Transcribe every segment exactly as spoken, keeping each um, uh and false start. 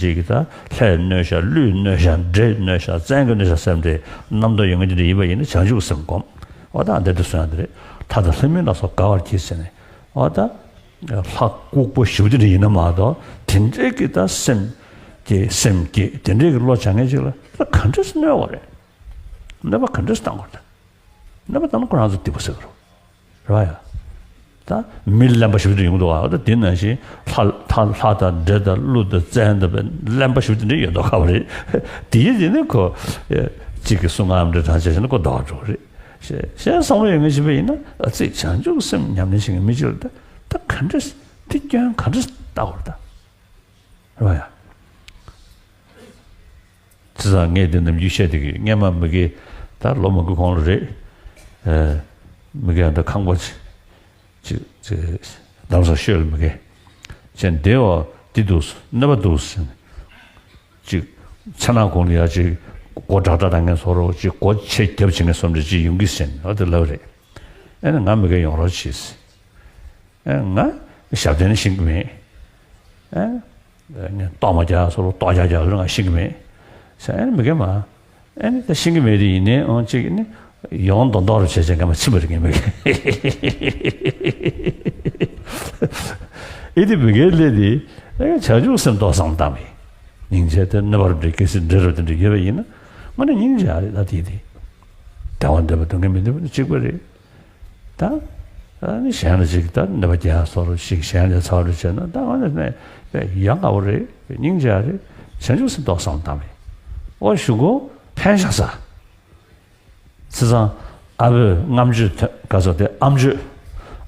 ཅིག་གིས་ད་ལྷས་གནོད་བྱ། ཀླུས་གནོད་བྱ། འདྲེས་གནོད་བྱ། བཙན་གྱིས་གནོད་བྱ་སེམས་དེ་རྣམ་རྟོག་ཡོད་མཁན་དེ་འདྲ་ཡིན་པ་ཡིན་ན་བྱང་ཆུབ་སེམས་སྒོམ། འོ་ད་འདི་འདྲ་སོང་ཡ་དེ་རེད། ཐ་དད་ལྷ་མིན་ལ་སོགས་དགའ་བར་གྱིས་ཟེར་ནས། འོ་ད་ལྷ་ལྐུགས་པ་ཞེ་པོ་དེ་འདྲ་ཡིན་ན་མ་གཏོགས། དེ་འདྲའི་གི་ད་སེམས་ཀྱི་སེམས་བསྐྱེད། དེ་འདྲའི་གི་བློ་སྦྱང་མཁན་ཅིག་ལ་ད་ག་འདྲས་གནོད་པ་རེད། གནོད་པ་ག་འདྲས་བཏང་དགོས་རེད། གནོད་པ་བཏང་ན་ཁོ་རང་ཚོ་སྡིག་པ་བསགས་ཀྱི་རེད། རེད་བ་ཡ། ད་མི་གླེན་པ་ཞིག་ཏུ་ཡོང་འདུག་བ། ད་དེ་ནང་བཞིན་ལྷ་ལྷ་ལྷ་དང་འདྲེ་དང་ཀླུ་དང་བཙན་དང་གླེན་པ་ཞིག་ཏུ་འདྲེ་ཡོད་མདོག་ཁ་པོ་རེད། དེའི་རྗེས་ནས་ཁོ་གཅིག་གི་གསུང་ངམ་འདྲེ་དྲག་ཆ་བྱས་ན་ཁོ་ལྡོག་འགྲོ་གི་རེད། གཞན་བསམ་བློ་ཡོད་མཁན་ཞིག་པ་ཡིན་ན། ཨ་ཙི། བྱང་ཆུབ་སེམས་ཉམས་ལེན་བྱེད་མཁན་མི་གཅིག་ལ་ད་ད་ག་འདྲས་དེ་སྐྱོན་ག་འདྲས་བལྟ་བར་ད། རེད་བ་ཡ། བྱས་ཙང་ངས་འདི་ནམ་རྒྱུན་བཤད་བསྡད་ཀྱི་ཡོད། སྔན་མ་མི་དགེ་ད་ལོ་མང་པོའི་གོང་ལ་རེད། ཨེ། མི་དགེ་ད་ཁང་པ་ཅིག་ཅིག་ཅིག་རྡ་རམ་ས་ཤོད་ལ་མི་དགེ་བྱས་བསྡད་པ་འདི་འདུག་གནོད་པ་འདུག་ཟེར་ནས། ཅིག་མཚན་ནག་གུང་ལ་ཡ་ཅིག་སྒོ་དྲག་དྲག་བཏང་མཁན་བཟོ་འདྲ། ཅིག་སྒོ་ཆེ་རྒྱབ་བྱེད་མཁན་བཟོ་འདྲ་ཅིག་ཡོང་གི་ཟེར་ནས། ཨ་དེ་ལབ་རེད། ཨེ་ནས་ང་མི་དགེ་ཡོང་རོགས་བྱེད་ཟེར། ཨེ་ང་ཞབས་བརྟན་ཤེས་ཀྱི་མེད། ཨེ་ངས་གཏོར་མ་རྒྱག་སོགས་གཏོར་རྒྱག་རྒྱག་ལ་ང་ཤེས་ཀྱི་མེད་ཟེར། ཨེ་མི་དགེ་མ། ཨེ་ནི་ད་ཤེས་ཀྱི་མེད་དེ་ཡིན་ནའི་འོང་གཅིག་ནི་ཡོང་མདོག་མདོག་རུ་བྱས་བྱས་ང་མ་ཕྱིན་པ་རེད། ངས་མི་དགེ། ཨེ་དེ་མི་དགེ་ལས་དེ། ཨེ་བྱང་ཆུབ་སེམས་ཏོག་ཙམ་བཏང་བས། སྙིང་རྗེ་དེ་གནོད་པ་རུ་འདྲེ། གལ་སྲིད་འདྲེ་རུ་དེ་འདྲ་ཡོད་པ་ཡིན་ན། དངོས་གནས་སྙིང་རྗེ་རེད། ད་དེ་དེ་བདེ་བ་འདོད་པ་སྡུག་བསྔལ་མི་འདོད་པ་ནི་གཅིག་པ་རེད། ད་ཨ་ནི་གཞན་ལ་ཅིག་ད་གནོད་པ་རྒྱག་སོགས་ཞིག་གཞན་ལ་ཚ་བ་རེ་བྱས་ན། ད་ཨ་ནི་ནས་ཡ་ང་བོ་རེད། སྙིང་རྗེ་རེད། བྱང་ཆུབ་སེམས་ཏོག་ཙམ་བཏང་བས། ཨོ་ཞུ་གོ། ཕན་ཤག་ས། བྱས་ཙང་ཨ་བོས་ངམ་ཆུ་ཐོན། ག་ཚོད་དེ། ཨམ་ཆུ།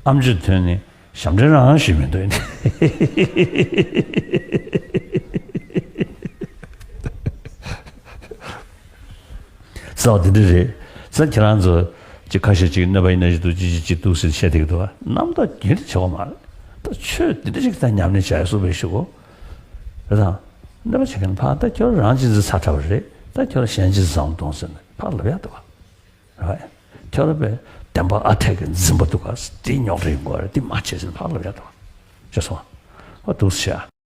ཨམ་ཆུ་ཐོན་ནས་ཞབས་འདྲེན་རང་ཞུས་མི་འདུག་ཡིན། རྩ་བ་འདི་འདྲ་རེད། ས་ཁྱེད་རང་ཚོ་ཅིག་ཁ་ཤས་ཅིག་གནོད་པ་ཡིན་ན་ཞིག་འདུག་ཅི་ཅི་ཅི་འདུག་ཟེར་བཤད་བསྡད་ཀྱི་འདུག་བ། རྣམ་རྟོག་རྒྱུན་དུ་བྱེད་དགོས་མ་རེད། ད་ཆོས་འདི་འདྲ་ཅིག་ད་ཉམས་ལེན་བྱ་ཡ་སུ་བས་ཞུ་གོ། རེད་དང་། གནོད་པ་བྱེད་མཁན་ཕར་ད་ཁྱོད་རང་ཅི་ཟིག་ཚ་ཁྲ་བ་རེད། ད་ཁྱོད་གཞན་ཅི་ཟིག་བཟང་གཏོང་ཟེར་ནས་ཕར་ལབ་ཡ་འདུག་བ། རེད་བ། ཁྱོད་རང་པས་བདེན་པ་ཨ་འཐས་ཀྱི་འཛིན་པ་འདུག་ག་འདི་རྙོག་དྲ་ཡིན་དགོས་རེད། འདི་མ་བྱེད་ཟེར་ནས་ཕར་ལབ་ཡ་འདུག་བ། ཤེས་སོང་། ཨ་འདུག་ཟེར་བྱ།